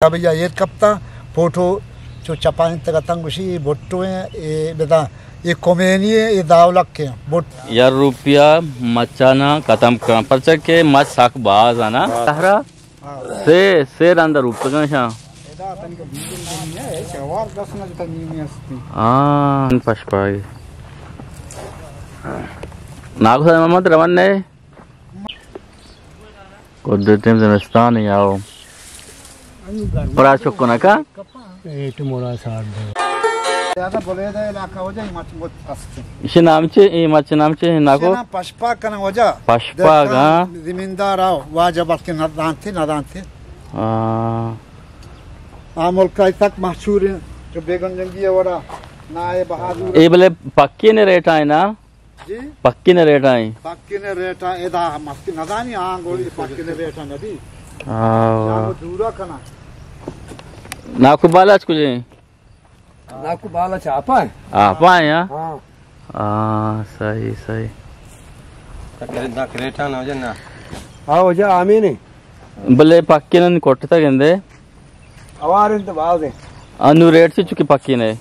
بیا ایر کپتاں، فوٹو چو چپائینتگ اتاں، گوشی اے بھٹو ایں، اے بدا، اے کمینی ایں، اے داولک ایں، بھٹ۔ یک روپیہ مچانا ختم کن، پرچا کہ مچ سک باز انا۔ ہاں۔ سہرا ہاں۔ سے، سے رند روپتگاں شاں۔ ادا تنک بیگن دنیا ہے، شوار دس نہ جتا نیمی استی۔ ہاں، پشپائی۔ ناکو صاحب محمد رون نے۔ قدرتیں زمستان یا او۔ پرا چکو نکا؟ ایٹ موڑا ساڑ دے۔ زیادہ بلیدہ علاقہ ہو جائے، مچ مت است۔ اسی نام چے، اے مچ نام چے، ناکو؟ اسی نام پشپاگ کنا وجہ۔ پشپاگ، دہقان، ہاں۔ زمیندار آو، واجہ بلکہ ندانتے، ندانتے۔ ہاں۔ آ ملک ای تک مشہور ہیں، جو بیگم جنگی ہے وڑا، نائے بہادر۔ اے بلے پکے نے ریٹ آئے نا؟ جی؟ پکے نے ریٹ آئے۔ پکے نے ریٹ آئے، ادا مستی ندانی، آنگو پکے نے ریٹ آئے ندی۔ ہاں۔ جانگو دورا کنا۔ ناکو بالاچ کجے؟ ناکو بالاچ آپا ہے۔ آپا ہے، ہاں؟ ہاں۔ ہاں، صحیح، صحیح۔ تک ریٹ، تک ریٹ آنا ہو جا نا۔ ہاں، ہو جا، آمین ہے۔ بلے پکے نن کوٹتا گندے۔ اوار انت باز ہے۔ انو ریٹ سے چکی پکے نے۔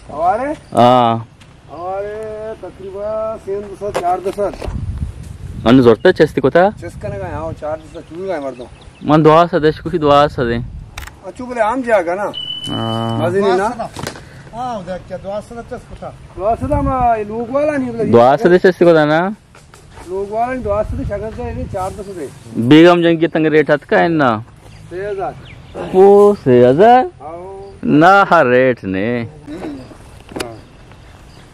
اوارے؟ ہاں۔ اوارے تقریباً سیزدہ سد، چاردہ سد۔ من زرتے چستی کتا؟ چست کنگا، ہاں، چاردہ سد چوری گا مردم۔ من دو سد اش کشی، دو سد ہیں۔ اچھو بلے عام جاگا نا۔ ہاں۔ مزنی نا۔ ہاں، ادھر کیا دو سد چست کتا؟ دو سد ہم لوگ والا نہیں بلے۔ دو سد چستی کتا نا؟ لوگ والے دو سد شگر دے، چاردہ سد۔ بیگم جنگی تنگ ریٹ اتکا ہے نا؟ سے ہزار۔ او، سے ہزار؟ ہاں۔ نا، ہر ریٹ نے۔ ہاں۔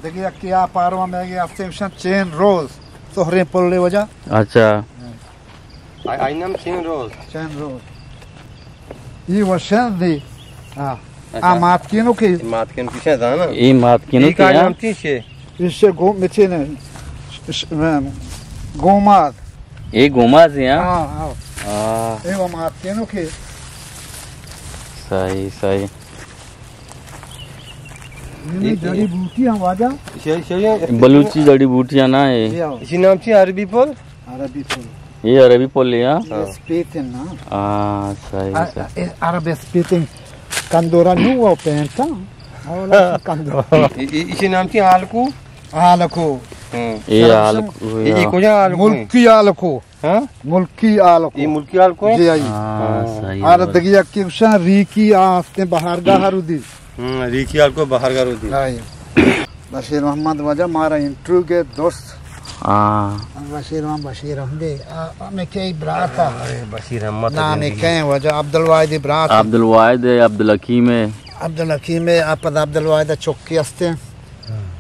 دیکھیے، کیا پاروا میں گیا، اسٹیشن چین روز، سہریں پلے وجہ۔ اچھا۔ ہاں۔ آئی، آئی نام چین روز۔ چین روز۔ ای وشن دی۔ ہاں۔ اچھا۔ آ ماتکینو کی۔ ماتکین پیشے دانا۔ ای ماتکینو ای کی، کا ہاں؟ نام چی شے؟ ایشے گو-، مچینے، ش-، ش-، گوماز۔ اے گوماز ہیں، ہاں؟ ہاں، ہاں۔ ہاں۔ اے وہ ماتکینو کی۔ صحیح، صحیح۔ یہ اے، جڑی اے بوٹی ہیں واجہ۔ شے-، شے-، بلوچی جڑی بوٹیاں نا ہے۔ یہ آؤ۔ اسی نام چی عربی پل؟ عربی پل۔ یہ عربی پل ہے، ہاں؟ یہ اسپیت ہے نا۔ ہاں، صحیح، ع-، صحیح۔ اے عرب اسپیتنگ کندورا نو وہ پینٹ، ہاں؟ اولا کندورا۔ ای-، ای-، اسی نام چی آلکو؟ آلکو۔ ہاں۔ یہ سرسم-، آلکو، یہ، یہ کجا آلکو ہے؟ ملکی آلکو۔ ہاں؟ ملکی آلکو۔ یہ ملکی آلکو ہے؟ جی، آئی۔ ہاں، ہاں۔ صحیح آر بات۔ دگی اکی گوشاں ریکی آستیں بہارگاہ رودی۔ ہم، ریکی آلکو بہارگاہ رودی۔ آئی۔ بشیر محمد واجہ مارا انٹرویو کے دوست۔ ہاں۔ بشیر محمد، بشیر احمد، آ، ہمیں کئی برات آ۔ ارے، بشیر احمد نام کہیں واجہ عبدالواحد برات۔ عبدالواحد ہے، عبدالحکیم ہے۔ عبدالحکیم ہے، آ پد عبدالواحد چکی ہستے۔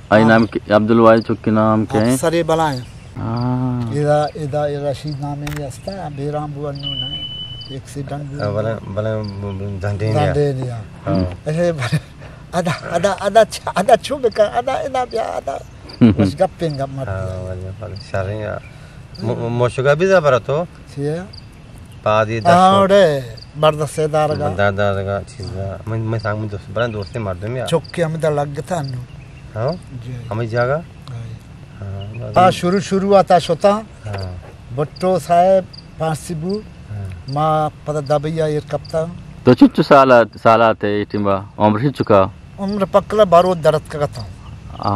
آئی نام کہ-، عبدالواحد چکی نام کئے؟ افسرے بلائیں۔ ہاں۔ ادا، ادا، ادا رشید نامے ہستا، بیران بو انو نہ، ایکسیڈنٹ بو۔ ہاں، بلے، بلے، دنڈے نیا۔ دنڈے نیا۔ ہاں۔ اے، ادا، ادا، ادا چ-، ادا چو بکا، ادا، ادا بیا، ادا۔ بس گپیں گپ مرد۔ ہاں، بلے، بلے، شریں۔ م-، م-، موشگا بھی زبر تو؟ چیئے؟ پادی دست۔ آوڑے بردستے دارگا۔ دار دارگا چیزا۔ من، من سانگ من دوست، بلند دوستی مردمی آ۔ چکی ہمیں در لگتا انو۔ ہاں؟ جی۔ ہمیں جاگا؟ آئی۔ ہاں، بس۔ آ شروع شروع آتا شتا۔ ہاں۔ بھٹو صاحب پانسی بو۔ ہاں۔ ما پدا دبئی آ ایر کپتا۔ تو چچو سال، سال آتے ای ٹیما؟ عمر چچو کا؟ عمر پکلا بارو درت کتا۔ آ،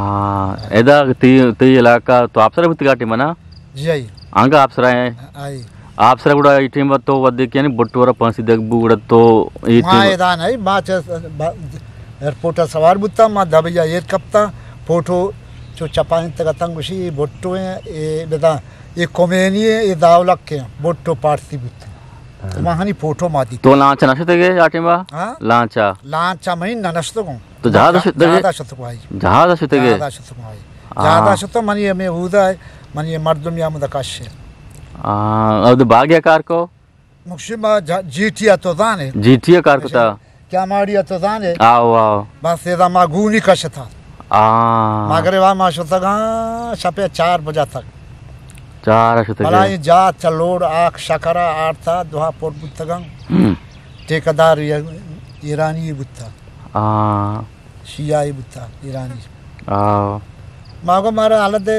ادا تی، تی علاقہ تو آپ سر بوتی گاٹی منا؟ جی آئی۔ آنگا آپ سرا ہیں؟ آئی۔ آپ سرا گڑا ای ٹیم تو ودے کہ یعنی بٹو را پانسی دگ بو گڑا تو ای ما ٹیم ادا نہیں، ما چہ با-، ایئرپورٹ سوار بوتا، ما دبئی ایر کپتا، فوٹو چو چپائیں تگا تنگ گوشی، اے بٹو ہیں، اے بدا، اے کمینی ہیں، اے داولک ہیں، بٹو پارسی بوتا۔ ہاں۔ ما ہنی فوٹو ما دی۔ تو لانچ نہ شتے گے آ ٹیم با؟ ہاں؟ لانچا؟ لانچا میں نہ نشتگوں۔ تو جہاز شت-، جہاز شتگ بھائی۔ جہاز شتگ۔ جہاز شتگ بھائی۔ آ۔ جہاز شتگ منی ہمیں اودا ہے، منی مردم یا مدکش ہے۔ آ، او تو باغ یا کار کو؟ مکشی ما جا-، جی ٹی آ تو زانے۔ جی ٹی آ کار کتا؟ کیا ماڑی آ تو زانے؟ آو، آو۔ بس ادا ما گونی کشتا۔ آ۔ مغربا ما شتگاں شپے چار بجا تک۔ چار شتگے۔ بلاہیں جات چہ لوڑ آک شکرا آرتا دوہا پر بوتگاں۔ ہم۔ ٹھیکیدار ایرانی بوتا۔ آ۔ شیعہ ای بوتا، ایرانی۔ آ۔ ما گو مارا حالت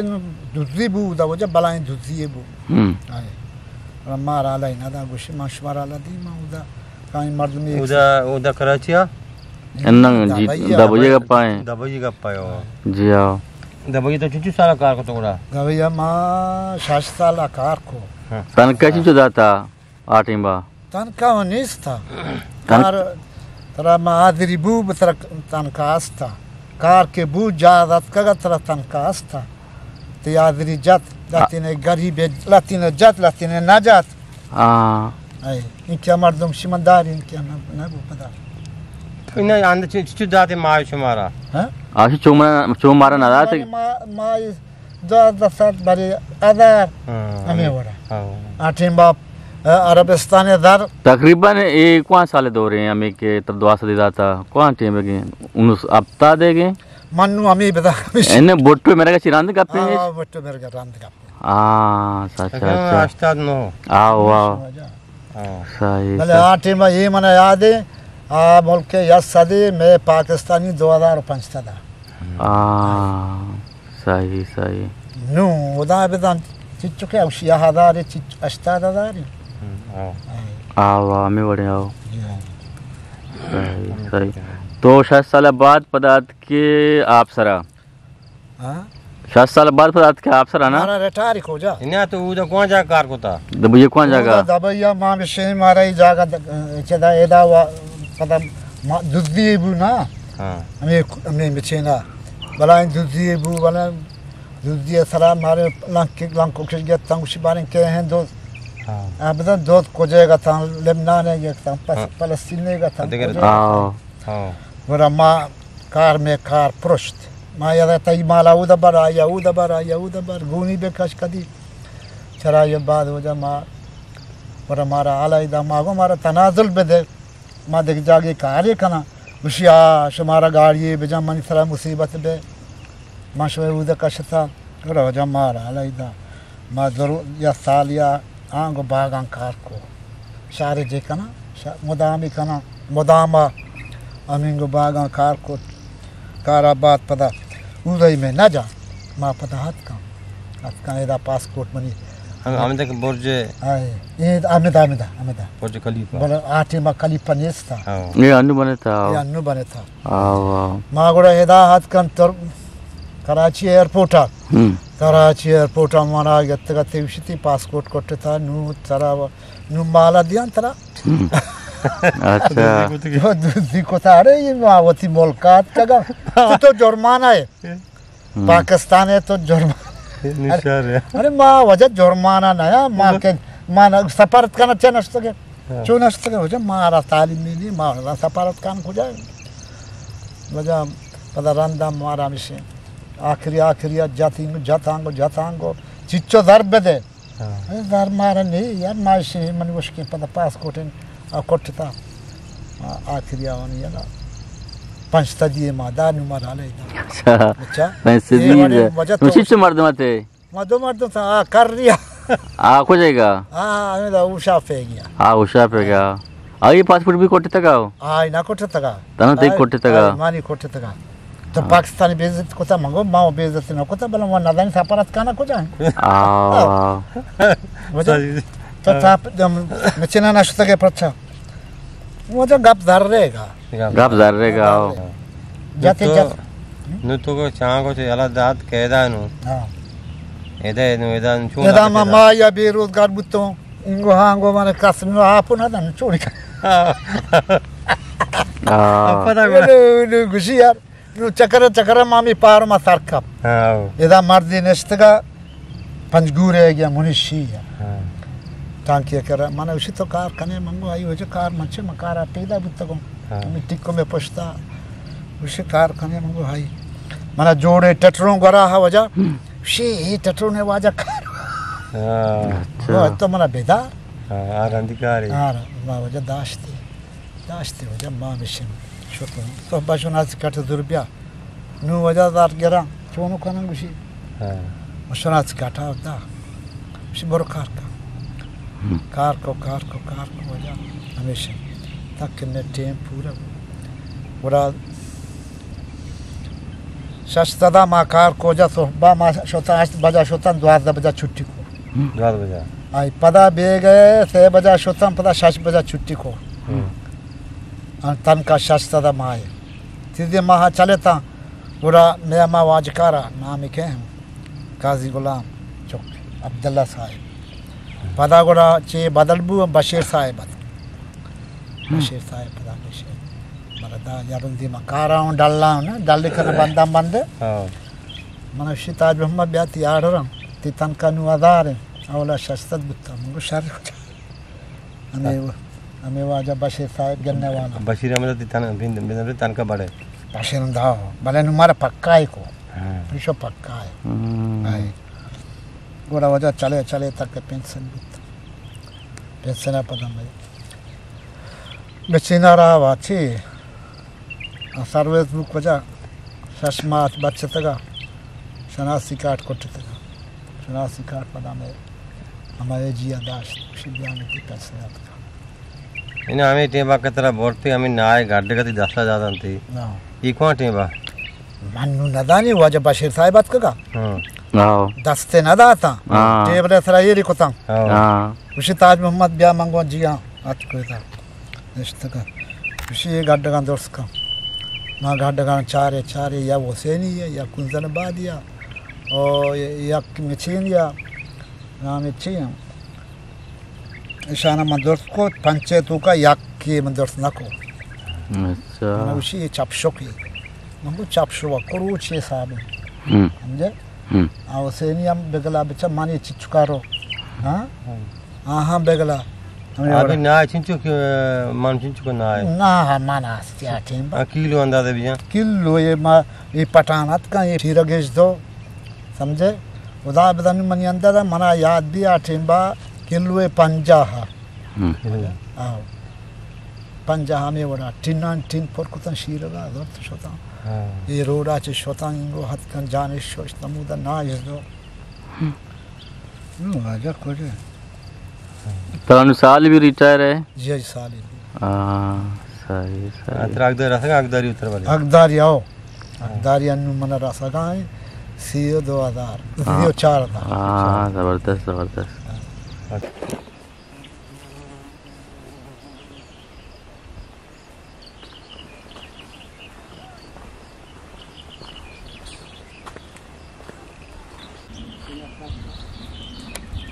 دزی بو، دا وجہ بلائیں دزی بو۔ ہم۔ آئے۔ مارا حالہ نہ دا، گوشی ما شمارا حالہ دی، ما اودا کائیں مردمی اودا، اودا کراچی ءَ؟ اناں جی، دبئی ءَ۔ دبئی ءَ گپ ءَ ایں۔ دبئی ءَ گپ ءَ ایں، او۔ جی ہاں۔ دبئی ءَ تو چنچو سال کار کتو گڑا؟ دبئی ءَ ما شش سال کار کو۔ ہاں۔ تنخواہ چنچو داتا آ ٹیم با؟ تنخواہ نیست۔ تن- کار ترا ما حاضری بو، بہ ترا تنخواہ استا۔ کار کہ بو، جاز اتکگ ات، ترا تنخواہ استا۔ تی حاضری جت، لہتینے غریب، لہتینے جت، لہتینے نہ جت۔ ہاں۔ اے، این کہ مردم شمن داری، این کہ نہ، نہ بو پدا۔ اینا اند چ-، چ-، چ داتے ماہ شمارا؟ ہاں؟ آشی چو ما-، چو مارا نہ داتے؟ ما، ما دوازدہ سد برے ہزار، ہاں، ہمیں وڑا۔ ہاں۔ آ ٹیم با، آ، عربستان زر۔ تقریباً اے کوان سال دورے ہیں ہمیں کہ تر دعا سدی داتا؟ کوان ٹیم گے؟ انیس ہفتاد گے؟ من نو ہمیں بدا۔ انہیں بھٹو مرگا چی راند گپے ہیں؟ ہاں، بھٹو مرگا راند گپے۔ ہاں، سچ، اچھا، سچ۔ ہشتاد نو۔ آؤ، آؤ۔ ہاں۔ صحیح، بلے صحیح۔ آ ٹیم اے من یاد ہے، آ ملک یک سدی میں پاکستانی دو ہزار پنچ سد۔ ہاں، صحیح، صحیح۔ نو، خدا بدان، چچو کہ اوشی ہزار، چچو ہشتاد ہزار۔ ہاں۔ آؤ، آؤ، ہمیں وڑے آؤ۔ جی ہاں۔ صحیح، صحیح۔ تو شش سال بعد پدا اتکے آپ سرا؟ ہاں؟ شش سال بعد پدا اتکے آپ سرا نا؟ مارا ریٹائر کو جا۔ انہاں تو اودا کون جا کار کوتا؟ دبئی کون جاگہ؟ اودا دبئی ما بشیں، مارا ای جاگہ د-، چدا ایدا و پدا ما دزی بو نا۔ ہاں۔ ہمیں، ہمیں بچینا۔ بلا این دزی بو، بلا دزی سرا مارے لنک، لنکو کش گیا تنگ شی باریں کہ ہیں دوز۔ ہاں۔ ابدا دوز کجے گا تھا، لبنان ہے گیا تھا، پس-، ہاں۔ فلسطین ہے گا تھا، دیگر کجے گا تھا۔ ہاں۔ ہاں۔ گڑا ما کار میں کار پرشت۔ ما یدا تئی مالا اودا بر، آیا اودا بر، آیا اودا بر، گونی بکش کدی۔ چرا یہ بعد ہو جا ما، گڑا مارا علیحدہ ما گو مارا تنازل بدے۔ ما دگہ جاگے کارے کناں۔ گوشی، آ، شمارا گاڑی بجن، منی سرا مصیبت بے۔ ما شمئے اودا کشتا۔ گڑا ہو جا مارا علیحدہ۔ ما ضرور یا سال یا آنگو باغاں کار کو۔ شارجے کناں، شا-، مدامی کناں، مداما ہمینگو باغاں کار کو۔ کارا بعد پدا اوزائی میں نہ جا، ما پدا اتکاں۔ اتکاں ادا پاسپورٹ منی۔ ہم-، ہمدا کہ برج۔ آئے، اے ہمدا، ہمدا، ہمدا۔ برج خلیفہ۔ بلے آ ٹیما خلیفہ نیستا۔ ہاں۔ اے انو بنتا۔ اے انو بنتا۔ آو، آو۔ ما گڑا ادا اتکاں تر-، کراچی ایئرپورٹ آ۔ ہم۔ کراچی ایئرپورٹ آ منا گتگا تے وشتی پاسپورٹ کٹتا، نو ترا و-، نو مالا دیاں ترا۔ ہم۔ اچھا۔ دزی کتا، ارے یہ ما وتی ملکات کگا۔ تو، تو جرمانہ ہے۔ ہم۔ پاکستان ہے تو جرمانہ۔ نشار ہے۔ ارے ما وجہ جرمانہ نیا، ما ہم۔ کہ، ما نہ سفارت کنا چے نشتگے۔ ہاں۔ چون نشتگے وجہ مارا تعلیم نہیں، ما سفارت کن کجا۔ وجہ پدا رندا مارا مشے۔ آخری، آخری جاتینگو، جاتانگو، جاتانگو۔ چچو ضرب بدے۔ ہاں۔ اے زر مارا نہیں یار، ما شی من وشکی پدا پاسپورٹ آ کٹتا۔ آ، آخری آوانی یلا۔ پنچ تا دیے ما دار نو مارا لے دا۔ اچھا۔ اچھا۔ پنچ تا اے دیے وڑے دا۔ وجہ تو تو چچو مردم تے؟ ما دو مردم تھا، آ کر رہیا۔ آ کجے گا؟ آ، ہمیں دا اوشا پہ گیا۔ آ اوشا پہ گیا۔ آ یہ پاسپورٹ بھی کٹتا گا؟ آ، نہ کٹتا گا۔ تنو تے آ، کٹتا گا؟ آ، مانی کٹتا گا۔ تو ہاں۔ پاکستانی بے عزت کتا منگو، ما بے عزت نہ کتا، بلے ما نزانی سفارت کنا کجا ہے۔ آ، آ۔ وجہ، صحیح۔ تو تھا، ہم، مچینا نہ شتا کے پرچا۔ وجہ گپ در رہے گا۔ گپ در رہے گا، آو۔ جاتے نو تو، جات۔ نو تو کو چاں کو چے یلا دات قیدا نو۔ ہاں۔ ادا نو، ادا نو، چون ادا ما، ما یا بے روزگار بوتوں، انگو ہاں گو مانے کس نو آپ نہ دن چوڑی۔ ہاں۔ پتہ گو۔ نو، نو، گوشی یار۔ نو چکر چکر ما می پار ما سر کپ۔ ہاں۔ ادا مردی نشتگا پنجگورے گیا منشی۔ ہاں۔ ٹانکی کرا من وشی تو کار کنے منگو آئی وجہ کار منچے من کارا پیدا بوتگوں۔ ہاں۔ می ٹکو میں پشتا وشی کار کنے منگو آئی۔ منا جوڑے ٹٹروں گرا ہا وجہ۔ ہم۔ وشی اے ٹٹروں نے واجہ کار۔ ہاں۔ اچھا۔ تو منا بیدار۔ ہاں، آ رندی کاری۔ ہاں، ما وجہ داشتی۔ داشتی وجہ ما مشین شتوں۔ تو باشون از کٹ زور بیا۔ نو وجہ دار گراں، چونو کنن گوشی۔ ہاں۔ مشورہ چ کٹا دا۔ گوشی برو کار کن۔ ہم۔ کار کو، کار کو، کار کو وجہ۔ ہمیشہ تک میں ٹیم پورا۔ گڑا شش سدا ما کار کو جا، صبح ما شتاں ہشت بجا شتاں، دوازدہ بجا چھٹی کو۔ ہم۔ دوازدہ بجا۔ آئی پدا بیگے سے بجا شتاں، پدا شش بجا چھٹی کو۔ ہم۔ آں تنکا شش سد ماہ۔ سیزدہ ماہ چلتاں، گڑا مئے ہما واجکارا نامی کہ قاضی غلام چک عبداللہ صاحب۔ پدا گڑا چے بدل بو، بشیر صاحب ات۔ بشیر صاحب پدا بشیر۔ مردا یا رندی ما کارا ہوں ڈلا ہوں نا، ڈل کر بندم بندے۔ ہاں۔ من اشی تاج محمد بیا تی آرڈر ہم، تی تنکا نو ہزار ہیں، اولا شش سد بوتا، من گو شر۔ ہمے، ہمے واجہ بشیر صاحب گنے والا۔ بشیر احمد تی تن-، بند-، بند-، تنکا بڑے۔ بشیر دا، بلے نو مارا پکا ہے کو۔ ہاں۔ پیشو پکا ہے۔ ہم۔ آئے۔ گوڑا واجہ چلے، چلے تک پنسن بیت۔ پنسن پدا مئے بچینا را واچی۔ آ سروس بوک واجہ شش ماہ بچتگا، شناسی کارڈ کٹتگا۔ شناسی کارڈ پدا مئے ہما اے جی ء داشت، گوشی بیا متی پیسے اتکا۔ اناں ہمے ٹیم ء کہ ترا برتی ہمے نائے گڈ گتی دستا داتنتی۔ ہاں۔ ای کواں ٹیم ء؟ من نو ندانی واجہ بشیر صاحب اتکگا۔ ہاں۔ ہاں۔ دستے نداتاں۔ ہاں۔ ٹیبل ء سرا ایری کتاں۔ ہاں۔ ہاں۔ گوشی تاج محمد بیا من گوں جیاں اتکو ادا۔ نشتگاں۔ گوشی، اے گڈگاں درست کن۔ ما گڈگاں چارے، چارے، یا حسینی یا، یا کنزن آبادی یا، او یک مچین یا، نام چی ہم۔ اشانا من درست کو، پنچے توکا یکی من درست نہ کو۔ اچھا۔ من گوشی، اے چپ شوکی۔ من گو چپ شو، کروچ حساب۔ ہم۔ سمجھے؟ ہم۔ آ حسینی ہم بگلا بچا، من اے چچکارو۔ ہاں؟ آہاں بگلا۔ ہمے آدمی وڑا۔ نائے چنچو کہ، من چنچو کہ نائے۔ نا، ہاں، من آستی آ ٹیم با۔ ہاں، کیلو اندازہ بجا۔ کیلو اے ما، اے پٹان اتکاں، اے شیرگیش دو۔ سمجھے؟ خدا بدن منی اندازہ، منا یاد بھی آ ٹیم با، کیلو اے پنجاہ۔ ہم۔ آو۔ پنجاہ ہمے وڑا۔ ٹنان ٹن پر کتن شیرگا، زرت شتاں۔ ہاں۔ اے روڈا چہ شتاں، انگو ہتکن جانش ششت نمودا نائش دو۔ ہم۔ نو، واجہ کجا؟ ترا نو سال بھی ریٹائر ہے؟ جی، جی، سال بھی۔ ہاں، صحیح، صحیح۔ ہاں، ترا حقداری رسگا، حقداری اتر والے۔ حقداری آؤ۔ ہاں۔ حقداری انو من رسگا ہیں، سی و دو ہزار، ہاں۔ سی و چار ہزار۔ ہاں، زبردست، زبردست۔ ہاں۔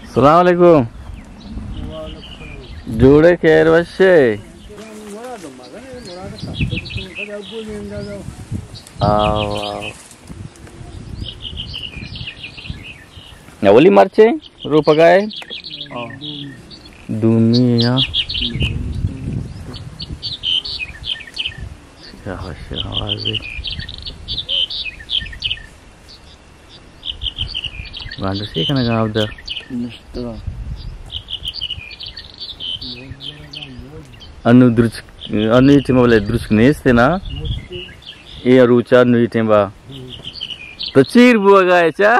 السلام علیکم۔ جوڑے خیر وشے؟ آؤ، آؤ۔ اولی مرچے روپگائے؟ ہاں۔ دومی یا؟ کیا خوش آوازے۔ گانڈو سی کنگا آبدار۔ نشتگا۔ انو درچک، انو ای ٹیم بلے درچک نیست نا۔ اے روچا نوی ٹیم با۔ تو چیر بوگا ہے چا؟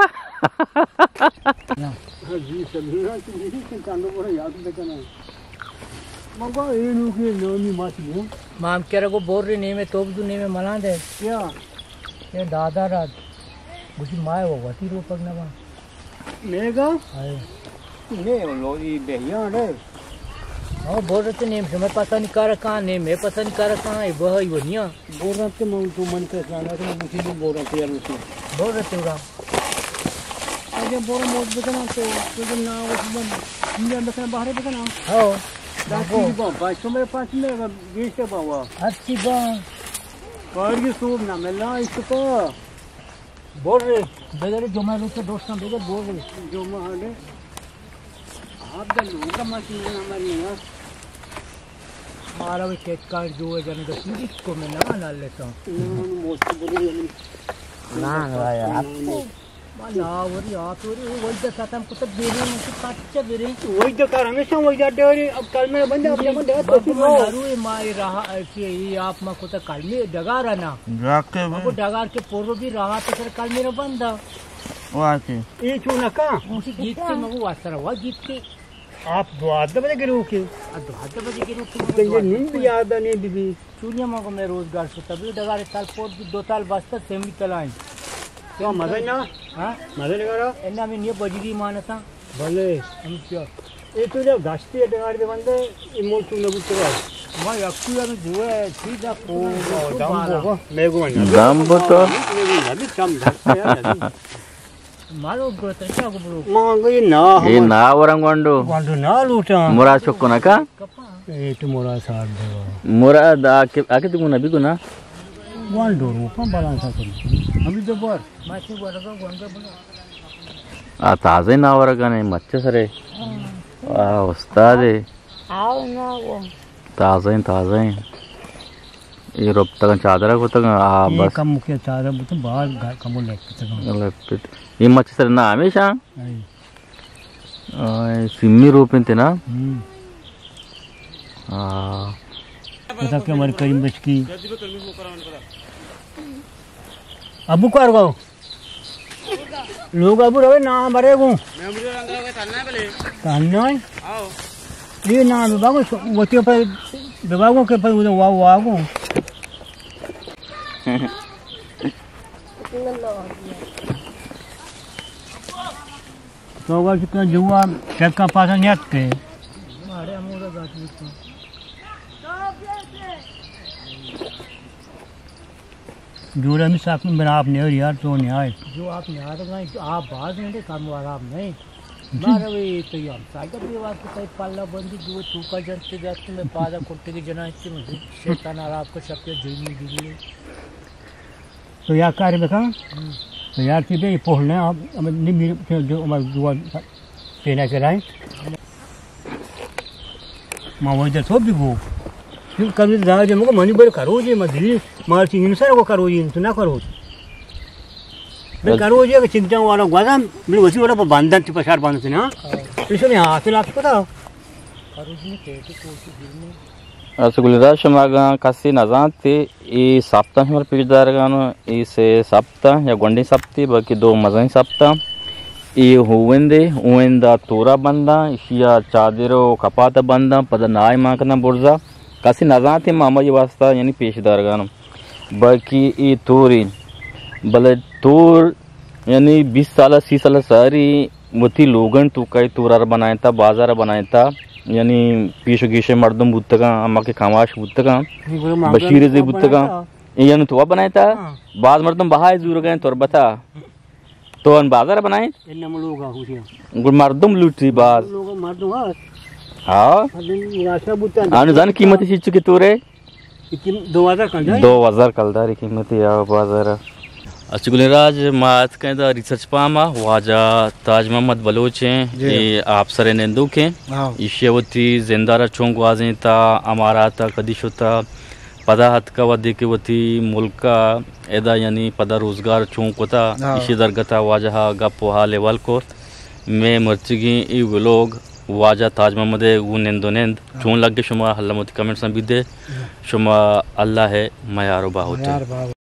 مام کرا گو بور رے نیمے تو بدو نیمے ملان دے۔ کیا؟ اے دادا را گوشی مائے وہ وتی روپک نہ با۔ میگا؟ ہائے۔ نے لوگی بہیان ہے۔ ہاں، بور رے نیم شمے پتہ نہیں کار کان، نیم میں پتہ نہیں کار کان، اے بہی ونیا۔ بور رہتے من تو من کے جانا تو مجھے بور رہتے یار اس میں۔ بور رہتے ہو رہا۔ اگر بور موت بکنا تو، تو جو نا اس من، انجان بکنا باہر بکنا۔ ہاں۔ دس کی با، بھائی تو میرے پاس میں گیشتے باوا۔ اچھی با۔ کار کی سوب نہ ملنا اس کو۔ بور رے، بگر جمعہ روچ دوستاں بگر بور رے۔ جمعہ ہاں۔ آپ دا لوگا ماشین نہ مرنے۔ مارا بھی کیک کارڈ جو ہے جانے کا پوری کو میں نہ نہ لیتا ہوں۔ نہ، نہ، نہ، آپ کو۔ ما لاوری، آتوری، وای دا ختم کتا بیرے، من تو کچا بیرے۔ وای دا کار ہمیشہ وای دا ڈیوری، اب کل میں بندہ، اب بندہ، تو بابا، نارو ما رہا، ایسے ہی آپ ما کتا کل میں ڈگارا نا۔ ڈگار کے اب ڈگار کے پورو بھی رہا تو سر کل میرا بندہ۔ واہ کے۔ اے چو نکا؟ اسی گیت سے مگو واسرا، وا گیت کے۔ آپ دوازدہ بجے گروکے۔ آ، دوازدہ بجے گروکے، مگو تنگے دوازدہ نیند بجے۔ یاد نہیں بی بی۔ چونیا مگو میں روزگار شتا، بلے ڈگارے تال پوٹ بھی دو تال بستا، سیمی تلائیں۔ تو مزہ نہ؟ ہاں؟ مزہ نہ کرا؟ انا میں نیہ بجری مانتا۔ بلے۔ ہم کیا؟ اے تو جب گشتی ڈگار دے بندے، اے مول تو نہ بوتگا۔ دم بوتو. اے نا ورن گونڈو. گونڈو نا لوٹاں. مراد چکو نکا؟ اے تو مراد صاحب دیوا. مراد آ کہ، آ کہ تو گنا بھی گنا؟ گونڈو روپاں بالاں سا کن. ہمیں دوبار. آ تازہ نا ورگانے مچ سرے. آ استاد. آؤ نا وہ. تازہ ہیں، تازہ ہیں. یہ ربتگاں چادرہ کتگاں، آ، یہ بس. کم کے چادرہ بوتن، باز گا-، کم لگ پتگاں. لگ پت. یہ مچ سر نا ہمیشہ؟ اے. آ، سمی روپن تے نا؟ ہم. آ. پتہ کہ ہمارے کریم بچکی. ابو کار گاؤ. لوگ ابو روے نا مرے گوں. تہنا ہے؟ آؤ. یہ نا بابا، وتی پر دباگوں کے پر وا-، واگوں. تو اگر کتنا جوا ٹکا پاسا نیت کے. جوڑا می ساکن بنا آپ نیار یار، تو نیائے. جو آپ نیار گا، آپ باز ہیں، کم وار آپ نہیں. مارا وی تو یہ ہم ساگا بھی واسطے کئی پالا بندی جو تو کا جنتے جاتے میں پادا کرتے کے جنا اس کے مجھے شیطان اور آپ کو شب کے جن میں دیے. تو یا کار بکن. ہم. تو یار تی بے پوہلنے، ہم نمی جو ہمارا دعا پینا کرائیں. ما وجہ تو بگو. تو کبھی دا جے مگو منی بر کرو جے، ما دی مارچی انسان کو کرو جے، تو نہ کرو. بے کرو جے کہ چنتا والا گوازم، بے وسی والا بندن تی پشار بندن نا. اس نے حاصل آپ کو تھا. اچھا، گلزار، شما اگاں کسی نزانت، اے سپتاں شما پیش دارگانو، اے سے سپتاں یا گونڈیں سپتے، بلکہ دو مزنیں سپتاں. اے ہووندے، ہووندا تورا بنداں، اشیا چادر و کپاتا بنداں، پدا نائے مان کناں برزا. کسی نزانت، ما ہمائی واسطہ یعنی پیش دارگانو. بلکہ اے توری، بلے تور یعنی بیست سال، سی سال ساری وتی لوگن توکا اے تورا را بنائینتا، بازار بنائینتا، یعنی پیش و گیش مردم بوتگاں، ہما کہ کماش بوتگاں، بشیر زی بوتگاں، اے یعنی تو بنائینتا، ہاں. باز مردم بہائے زورگاں تربتا، تو ان بازار بنائیں؟ گڑ مردم لوٹی باز. مردم ہاں. ہاں. مردم ناشتا بوتا. آنو زن قیمت چیچو کہ تورے؟ دو ہزار کلدار. دو ہزار کلداری قیمت یا بازار. اچھا گلیں راج، ما اتکیں دا ریسرچ پاما، واجہ تاج محمد بلوچ ہیں، جی. اے آپسر نندوک ہیں. ہاں. ایشی وتی زندہ را چون گوازیں تا امارات کدی شتا، پدا اتکا ودی کہ وتی ملک ادا یعنی پدا روزگار چون کتا، ہاں. ایشی درگتا واجہ گپ و حال احوال کرت. میں مرچگیں ای ولوگ واجہ تاج محمد ء گوں نند و نند، ہاں. چون لگے شما؟ اللہ وتی کمنٹس ء بدے. ہاں. شما اللہ ء میار و باہوٹ. میار باہوٹ.